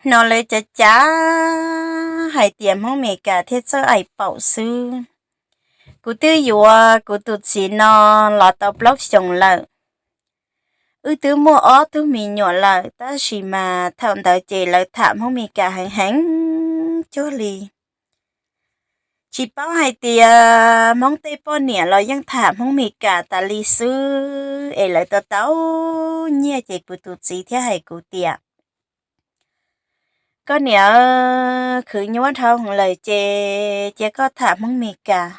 No lawv cav cav hais tias Hmoob Mes Kas thiaj txawj aim paum xwb. Kuv twb yuav kuv tus txiv no los tau plaub xyoos lawm. Wb twb muaj ob tug me nyuam lawm, tab sis mas thaum ntawd ces lawv tham Hmoob Mes Kas heev heev cuag li. Tsis paub hais tias Hmoob tej poj niam los yeej tham Hmoob Mes Kas tas li xwb es lawv tau tau nyiaj ces kuv tus txiv thiaj hais kuv tias, koj niam, khwv nyuaj dhau lawm ces cia koj tham Hmoob Mes Kas.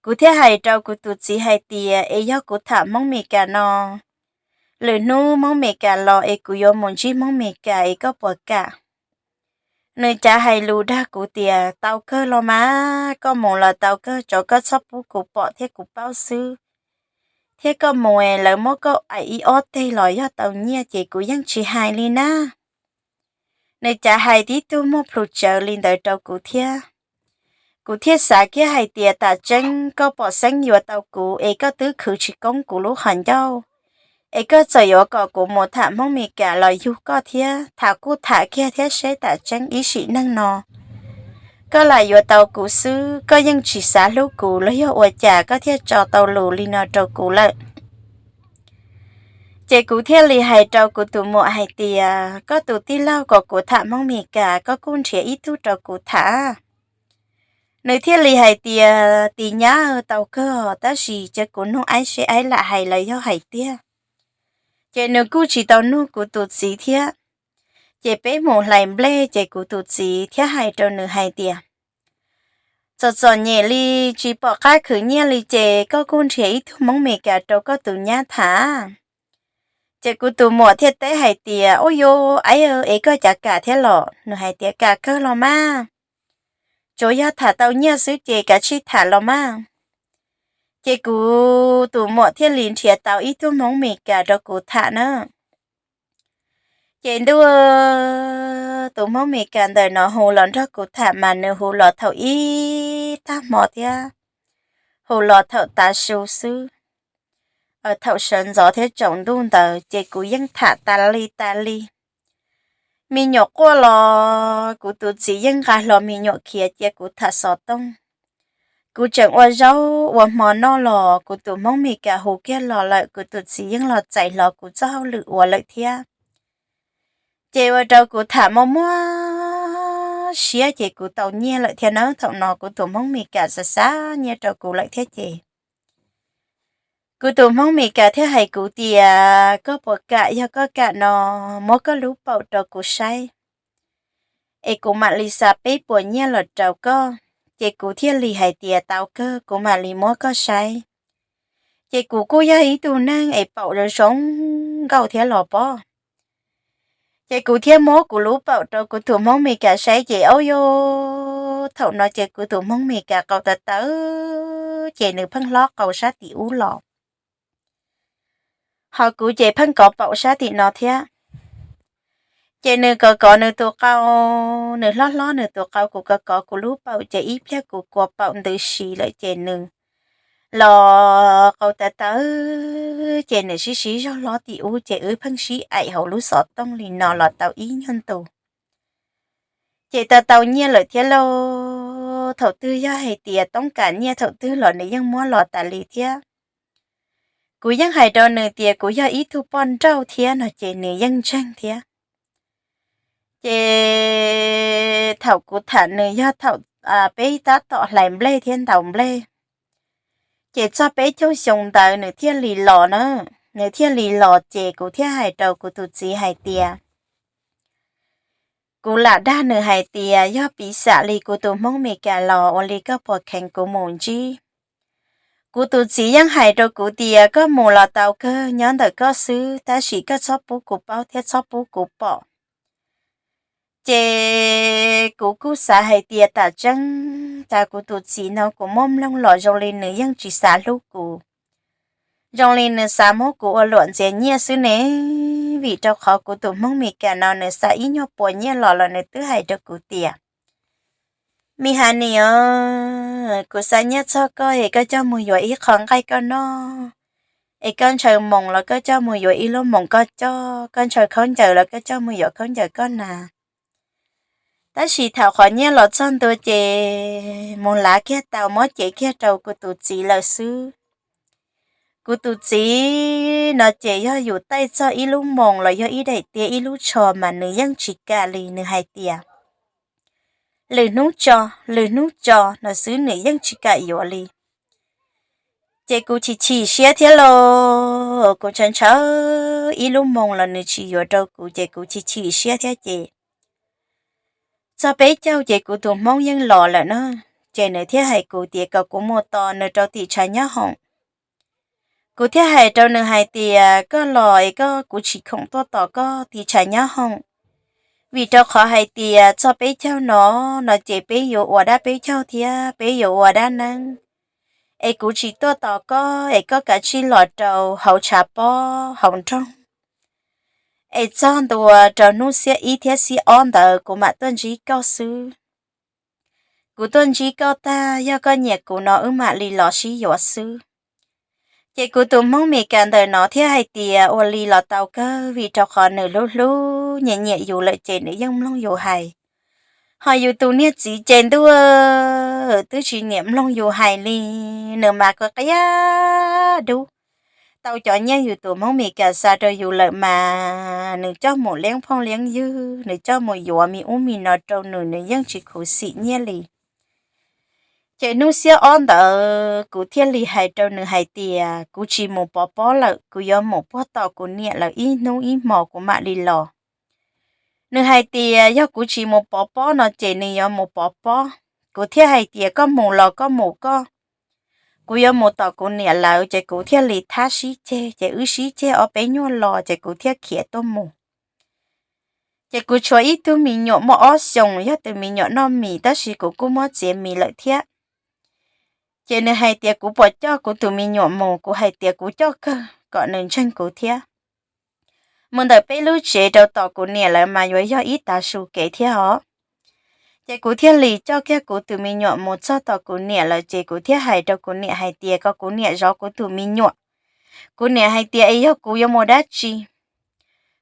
Kuv thiaj hais rau kuv tus txiv hais tias es yog kuv tham Hmoob Mes Kas no, lwm hnub Hmoob Mes Kas los es kuv yuav mus ntsib Hmoob Mes Kas es koj puas kam? Nws cav hais lus dag kuv tias tau kawg los mas, koj mus los tau kawg, tsuav koj txhob pub kuv pom thiab kuv paub xwb. Thiab koj mus es lawv muab koj aim ib ob teg los yog tau nyiaj ces kuv yeej tsis hais li na. Nws cav hais tib tug muag plhus tsawv li ntawd rau kuv thiab. Kuv thiaj xav kiag hais tias tam tseeb koj pom xeeb yuav tau kuv es koj twb khwv tsis koob kuv lub qhov ncauj, es koj txawm yuav kom kuv mus tham Hmoob Mes Kas los yug koj thiab, tham kuj tham kiag thiab seb tam tseeb ib sim neej no koj lam yuav tau kuv xwb, koj yeej tsis xav hlub kuv los yog ua cas koj thiaj tso tau lus li no rau kuv lawm. Ces kuv thiaj li hais rau kuv tus muam hais tias koj tus tij laug kom kuv tham Hmoob Mes Kas, koj kuj nrhiav ib tug rau kuv tham. Nws thiaj li hais tias tis nyab, tau kawg tab sis cia kuv nug aib seb aib lam hais los yog hais tiag. Ces nws kuj tsis tau nug kuv tus txiv thiab. Ces peb mus hlais nplej ces kuv tus txiv thiaj hais rau nws hais tias txom txom nyem li, tsis pom qab khwv nyiaj li ces koj kuj nrhiav ib tug Hmoob Mes Kas rau koj tus nyab tham. Ces kuv tus muam thiaj teb hais tias ua yuav aib, es koj cav kam thiab los? Nws hais tias kam kawg los mas, tsuav yog tham tau nyiaj xwb ces kav tsij tham los mas. Ces kuv tus muam thiaj li nrhiav tau ib tug Hmoob Mes Kas rau kuv tham na. Ces ntuj, tus Hmoob Mes Kas ntawm no hu los nrog kuv tham mas nws hu los thaum ib tag hmo thiab hu los thaum tav su xwb. Thaum sawv ntxov thiab tsaus ntuj ntawd ces kuv yeej tham tas li tas li. Me nyuam quaj los kuv tus txiv yeej nqa hlo me nyuam khiav cia kuv tham xov tooj. Kuv tseem ua zaub ua hmo noj los kuv tus Hmoob Mes Kas hu kiag los lawm, kuv tus txiv yeej los txais hlo kuv txoj hauj lwm ua lawm thiab. Ces ua rau kuv tham muaj muaj siab ces kuv tau nyiaj lawm thiab nawb. Thaum no kuv tus Hmoob Mes Kas xav xa nyiaj rau kuv lawm thiab ces kuv tus Hmoob Mes Kas thiaj hais kuv tias koj puas kam, yog koj kam no muab koj lub paum rau kuv saib es kuv mam li xa peb puas nyiaj los rau koj. Ces kuv thiaj li hais tias tau kawg, kuv mam li muab koj saib. Ces kuv kuj yog ib tug neeg es paum zoo zoo nkauj thiab los pob. Ces kuv thiaj muab kuv lub paum rau kuv tus Hmoob Mes Kas saib ces ua yuav, thaum no ces kuv tus Hmoob Mes Kas qau tawv tawv ces nws pheej hlob qau sab tim ub los, ho kuv ces pheej kov paum sab tim no thiab. Ces nws kov kov nws tus qau, nws hlob hlob nws tus qau, kuv kov kov kuv lub paum ces ib pliag kuv kua paum ntws si lawm ces nws los qau tawv tawv ces nws sib sib zog hlob tim ub ces wb pheej sib aim hauv lub xov tooj li no los tau ib nyuag ntu. Ces tau tau nyiaj lawm thiab lauj. Thaum twg yog hais tias toob kam nyiaj thaum twg los nws yeej muab los tas li thiab. Kuv yeej hais rau nws tias kuv yog ib tug poj nrauj thiab no ces nws yeej ntseeg thiab. Ces thaum kuv tham nws yog thaum peb tab tom hlais nplej thiab ntaus nplej. Ces txog peb caug xyoo ntawd nws thiaj li los na. Nws thiaj li los ces kuv thiaj hais rau kuv tus txiv hais tias, kuv lam dag nws hais tias yog piv xam li kuv tus Hmoob Mes Kas los ua li koj puas kheev kuv mus ntsib. Kuv tus txiv yeej hais rau kuv tias koj mus los tau kawg, nyob ntawm koj xwb, tab sis koj txhob pub kuv paub thiab txhob pub kuv pom. Ces kuv kuj xav hais tias tam tseeb tas kuv tus txiv no kuv muab mloog los zoo li nws yeej tsis xav hlub kuv, zoo li nws xav muab kuv ua luam ntxias nyiaj xwb ne. Vim rau qhov kuv tus Hmoob Mes Kas no nws xa ib nyuag puas nyiaj los los nws twb hais rau kuv tias, mi has ni, kuv xa nyiaj txog koj es koj coj mus yuav ib qho nqaij koj noj, Es koj ntshaw moos los koj coj mus yuav ib lub moos koj coj, koj ntshaw khaub ncaws los koj coj mus yuav khaub ncaws koj hnav. Tab sis thaum qhov nyiaj los txog ntua ces mus lav kiag tau muab cev kiag rau kuv tus txiv lawm xwb. Kuv tus txiv no ces yog yus taij txog ib lub moos los yog ib daim tiab ib lub tsho mas nws yeej tsis kam li, nws hais tias lwm hnub tso, lwm hnub tso no xwb, nws yeej tsis kam yuav li. Ces kuv chim chim siab thiab los kuv ntshaw ntshaw ib lub moos los nws tsis yuav rau kuv ces kuv chim chim siab thiab ces txog peb caug ces kuv tus hmoob yeej los lawm na. Ces nws thiaj hais kuv tias kom kuv mus tos nws rau tim tshav nyab hoom. Kuv thiaj hais rau nws hais tias koj los es koj, kuv tsis khoom tuaj tos koj tim tshav nyab hoom, vim rau qhov hais tias txog peb caug no, no ces peb yuav ua dab peb caug thiab peb yuav ua dab neeb. Es kuv tsis tuaj tos koj es koj kav tsij los rau hauv tshav pob hauv nroog, es txog ntua rau hnub xiab ib thiab xiab ob ntawd kuv mam tuaj ntsib koj xwb. Kuv tuaj ntsib koj tag, yog koj nyiam kuv no wb mam li los sib yuav xwb. Ces kuv tus hmoob Meskas ntawm no thiaj hais tias ua li los tau kawg, vim rau qhov nws hlub hlub nyiam nyiam yus lawm ces nws yeej mloog yus hais. Ho yus tus niag txiv ces ntuj, twb tsis nyiam mloog yus hais li, nws mas qia dub, tau cov nyiaj yus tus hmoob Meskas xa rau yus lawm mas nws coj mus liab phooj liab ywg, nws coj mus yuav me ub me no rau nws, nws yeej tsis khuv xim nyiaj li. Ces hnub xiab ob ntawd kuv thiaj li hais rau nws hais tias kuv tsis mus pov pob lawm, kuv yuav mus puag tom kuv niam lawv ib hnub ib hmo kuv mam li los. Nws hais tias yog kuv tsis mus pov pob no ces nws yuav mus pov pob. Kuv thiaj hais tias koj mus los koj mus koj, kuv yuav mus tom kuv niam lawv. Ces kuv thiaj li thab sib ceg, ces wb sib ceg ob peb nyuag los ces kuv thiaj khiav tuaj mus. Ces kuv tshuav ib tug me nyuam muaj ob xyoos, yog tus me nyuam noj mis tab sis kuv kuj muab txiav mis lawm thiab. Ces nws hais tias kuv puas coj kuv tus me nyuam mus, kuv hais tias kuv coj kawg kom nws ntseeg kuv thiab. Mus ntawm peb lub tsev rau tom kuv niam lawv mas yuav yog ib tav su kev thiab os. Ces kuv thiaj li coj kiag kuv tus me nyuam mus txog tom kuv niam lawv ces kuv thiaj hais rau kuv niam hais tias kom kuv niam zov kuv tus me nyuam. Kuv niam hais tias es yog kuv yuav mus dab tsi?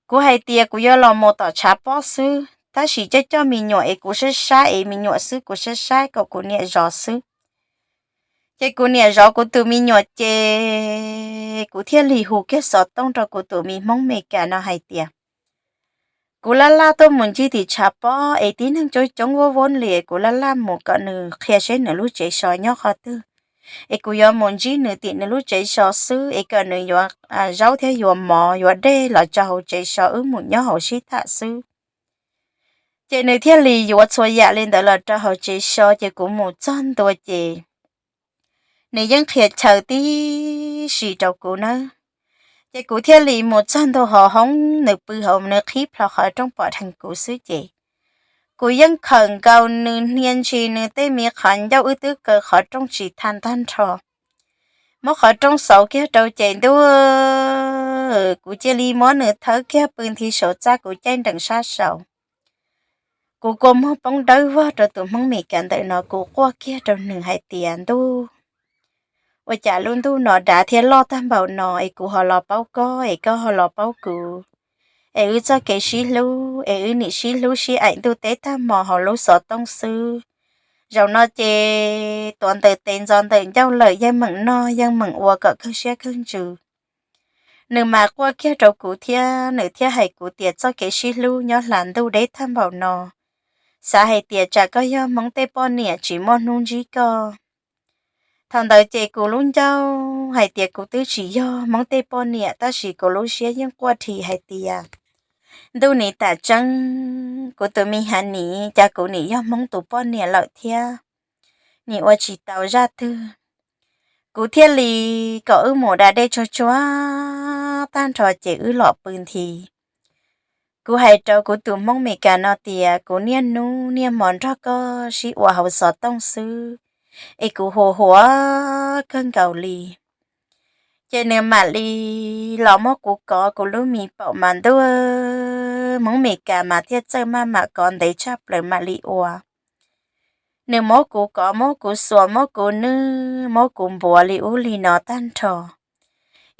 Kuv hais tias kuv yuav los mus tom tshav pob xwb, tab sis coj coj me nyuam es kuv saib saib es me nyuam xwb kuv saib saib kom kuv niam zov xwb. Ces kuv niam zov kuv tus me nyuam ces kuv thiaj li hu kiag xov tooj rau kuv tus me hmoob Meskas no hais tias kuv laj laj tuaj mus ncig tim tshav pob es tib neeg coob coob vuab vuab li, kuv laj laj mus kom nws qhia seb nws lub tsev so nyob qhov twg, es kuv yuav mus ntsib nws tim nws lub tsev so xwb es kom nws yuav zaub thiab yuav mov yuav dej los rau hauv tsev so wb mus nyob hauv sib tham xwb. Ces nws thiaj li yuav txhua yam li ntawd los rau hauv tsev so ces kuv mus txog ntua ces nws yeej qhia chaw tib si rau kuv nawb. Ces kuv thiaj li mus txog ntua hauv hoob nws pw hauv, nws qhib plho qhov rooj pom dheev kuv xwb ces kuv yeej khawm nkaus nws hnia ntshis nws tej me qhov ncauj, wb twb kaw qhov rooj tsis tha tag nrho. Muab qhov rooj xauv kiag rau ces ntuj, kuv cia li muab nws thawb kiag pw nthi saum txaj kuv caij nrees sab saud. Kuv kua muag poob dawb vog rau tus hmoob Meskas ntawm no, kuv quaj kiag rau nws hais tias ntuj, ua cas lub ntuj no dav thiab loj tag npaum no es kuv ho los paub koj es koj ho los paub kuv, es wb txoj kev sib hlub es wb nim sib hlub sib aim ntuj teb tag hmo hauv lub xov tooj xwb. Zaum no ces tuav ntawm tes ntxo ntawm ncauj lawm, yeej meem noj yeej meem ua kom kawg siab kawg ntsws. Nws mas quaj kiag rau kuv thiab nws thiaj hais kuv tias txoj kev sib hlub nyob hla ntuj deb tag npaum no, xav hais tias tsam koj yog hmoob tej poj niam tsis muaj hnub ntsib koj. Thaum ntawd ces kuv lub ncauj hais tias kuv twb tsis yog hmoob tej poj niam tab sis kuv lub siab yeej quaj dhi hais tias ntuj, nim tam tseeb kuv tus me hav nim cas kuv nim yog hmoob tus poj niam lawm thiab, nim ua tsis tau zaj twg. Kuv thiaj li kom wb mus da dej tsuag tsuag tag nrho ces wb los pw nthi. Kuv hais rau kuv tus hmoob Meskas no tias kuv niaj hnub niaj hmo nrog koj sib ua hauv xov tooj xwb, es kuv huas huas kawg nkaus li. Ces nws mam li los muab kuv kov kuv lub me paum mas ntuj, hmoob Meskas mas thiaj txawj maj mam kov ntev tshaj plaws mam li ua. Nws muab kuv kov, muab kuv xuas, muab kuv nwj, muab kuv npuav li ub li no tag nrho,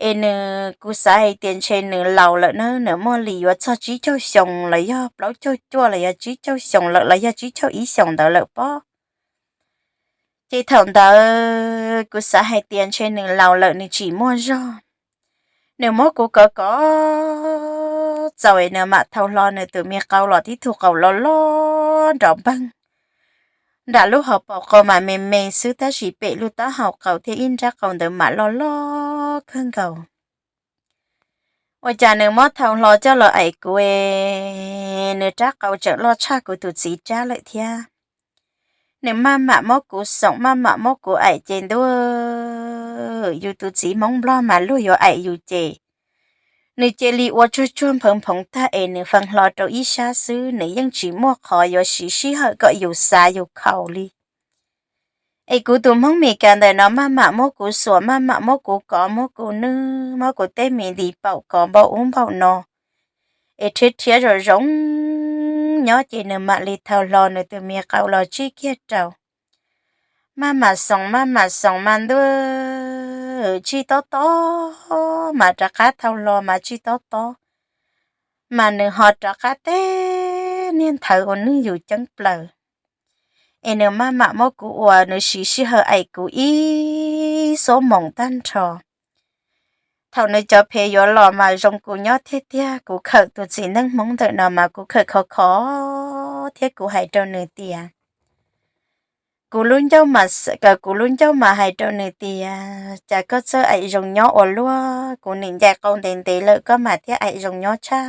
Es nws, kuv xav hais tias ntshe nws laus lawm na, nws muaj li yuav txog tsib caug xyoo los yog plaub caug cuaj los yog tsib caug xyoo lawm los yog tsib caug ib xyoos ntawd lawm pob. Ces thaum ntawd kuv xav hais tias ntshe nws laus lawm nws tsis muaj zog. Nws muab kuv kov kov txaus es nws mam thau hlo nws tus me qau los tib tug qau loj loj nrov npeeg. Nram lub hauv paus qau mas me me xwb tab sis pem lub taub hau qau thiab ib nrab qau ntawd mas loj loj kawg nkaus. Ua cas nws muab thau hlo coj los aim kuv, nws rab qau tseem loj tshaj kuv tus txiv rab lawm thiab. Nws maj mam muab kuv xoom, maj mam muab kuv aim ces ntuj, yus tus txiv Hmoob Nplog mas luag yuav aim yus ces nws cia li ua tsuag tsuag nphawv nphoov tag es nws fee hlo rau ib sab xwb, nws yeej tsis muaj qhov yuav siv sij hawm kom yus xav yus khaus li. Es kuv tus Hmoob Mes Kas ntawm no maj mam muab kuv xuas, maj mam muab kuv kov, muab kuv nwj, muab kuv tej me ntiv paum kov npaum ub npaum no, es rhiab rhiab zoo zoo nyob ces nws mam li thau hlo nws tus me qau los tsij kiag rau. Maj mam xoom, maj mam xoom mas ntuj, tsij tob tob, mas rov qab thau hlo mas tsij tob tob, mas nws ho rov qab teb niag nthawv ua nwj yus ceeb plaws. Es nws maj mam muab kuv ua, nws siv sij hawm aim kuv ib xuab moos tag nrho. Thaum nws cov phem yuav los mas zoo kuv nyob tiag tiag, kuv khawm tus txiv neej Hmoob ntawm no mas kuv khawm khov khov thiab kuv hais rau nws tias, kuv lub ncauj mas, kuv lub ncauj mas hais rau nws tias cas koj txawj aim zoo nyob ua luaj, kuv nim ncaim qau ntev ntev lawm koj mas thiaj aim zoo nyob tshaj.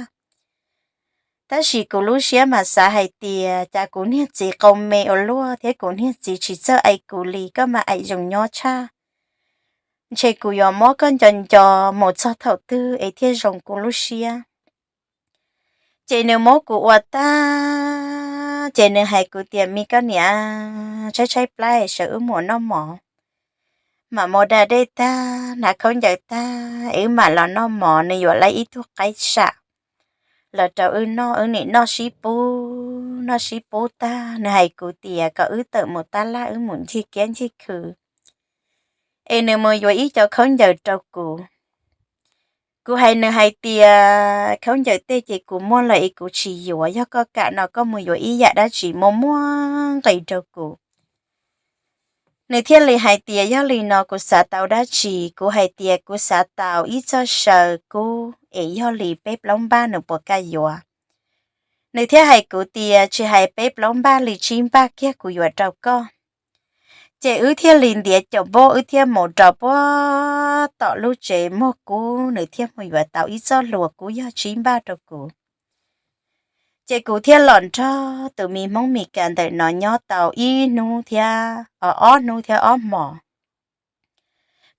Tab sis kuv lub siab mas xav hais tias cas kuv niag txiv qau me ua luaj thiab kuv niag txiv tsis txawj aim kuv li koj mas aim zoo nyob tshaj. Ntshe kuv yuav muab koj nco nco mus txog thaum twg es thiaj zoo kuv lub siab. Ces nws muab kuv ua tag ces nws hais kuv tias, me koj niam, tshaib tshaib plab sawv wb mus noj mov. Mam mus da dej tag, hnav khaub ncaws tag es wb mam los noj mov, nws yuav laib ib tug qaib sam los rau wb noj, wb nim noj sib pub, noj sib pub tag nws hais kuv tias kom wb tawm mus tab laj wb mus ncig kiab ncig khw es nws mus yuav ib co khaub ncaws rau kuv. Kuv hais nws hais tias khaub ncaws tej ces kuv muaj lawm es kuv tsis yuav, yog koj kam no koj mus yuav ib yam dab tsi muaj muaj nqis rau kuv. Nws thiaj li hais tias yog li no kuv xav tau dab tsi? Kuv hais tias kuv xav tau ib txoj saw kub es yog li peb plaub npaj nws puas kaj yuav. Nws thiaj hais kuv tias tsis hais peb plaub npaj li tsib npaj kiag kuv yuav rau koj. Ces wb thiaj li ntiav caum npauj wb thiaj mus rau puag tom lub tsev muag kub, nws thiaj mus yuav tau ib txoj hlua kub yog tsib npaj rau kuv. Ces kuv thiaj los nrog tus me Hmoob Mes Kas ntawm no nyob tau ib hnub thiab, ob hnub thiab ob hmos.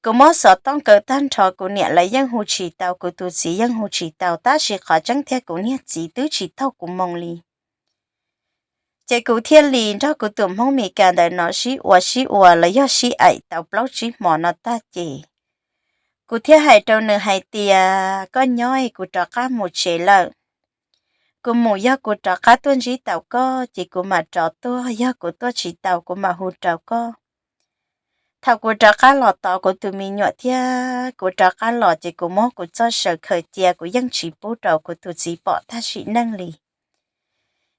Kuv muab xov tooj kaw tag nrho, kuv niam lawv yeej hu tsis tau, kuv tus txiv yeej hu tsis tau, tab sis qhov tseeb tiag kuv niag txiv twb tsis taug kuv moo li. Ces kuv thiaj li nrog kuv tus Hmoob Mes Kas ntawm no sib ua sib ua los yog sib aim tau plaub tsib hmos no tag ces kuv thiaj hais rau nws hais tias koj nyob es kuv rov qab mus tsev lawm. Kuv mus yog kuv rov qab tuaj ntsib tau koj ces kuv mam rov tuaj, yog kuv tuaj tsis tau kuv mam hu rau koj. Thaum kuv rov qab los tos kuv tus me nyuam thiab kuv rov qab los ces kuv muab kuv txoj saw khaws cia, kuv yeej tsis pub rau kuv tus txiv pom tag sim neej li.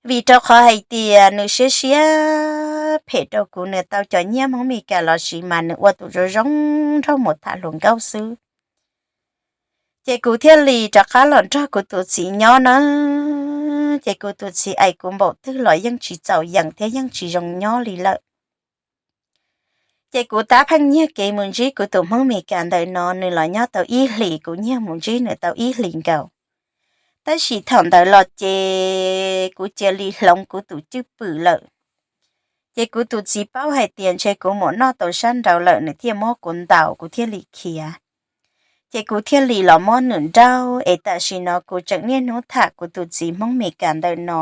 Vim rau qhov hais tias nws siab siab phem rau kuv, nws tau cov nyiaj Hmoob Mes Kas los sis mas nws ua tus zoo zoo nraug mus tham hluas nkauj xwb. Ces kuv thiaj li rov qab los nrog kuv tus txiv nyob na. Ces kuv tus txiv aim kuv npaum twg los yeej tsis txaus yeem thiab yeej tsis zoo nyob li lawm. Ces kuv tab pheej nyiag kev mus ntsib kuv tus Hmoob Mes Kas ntawm no, nws los nyob tau ib hlis, kuv nyiag mus ntsib nws tau ib hlis nkaus. Tab sis thaum ntawd los ces kuv cia li hloov kuv tus cwj pwm lawm. Ces kuv tus txiv paub hais tias ntshe kuv mus noj tau sab nraud lawm, nws thiaj muab kuv ntaus, kuv thiaj li khiav. Ces kuv thiaj li los muab nws nrauj, es tam sim no kuv tseem niaj hnub tham kuv tus txiv Hmoob Mes Kas ntawm no,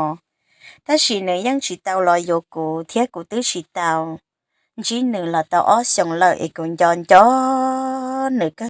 tab sis nws yeej tsis tau los yuav kuv thiab kuv twb tsis tau ntsib nws los tau ob xyoos lawm, es kuv nco nco nws kawg.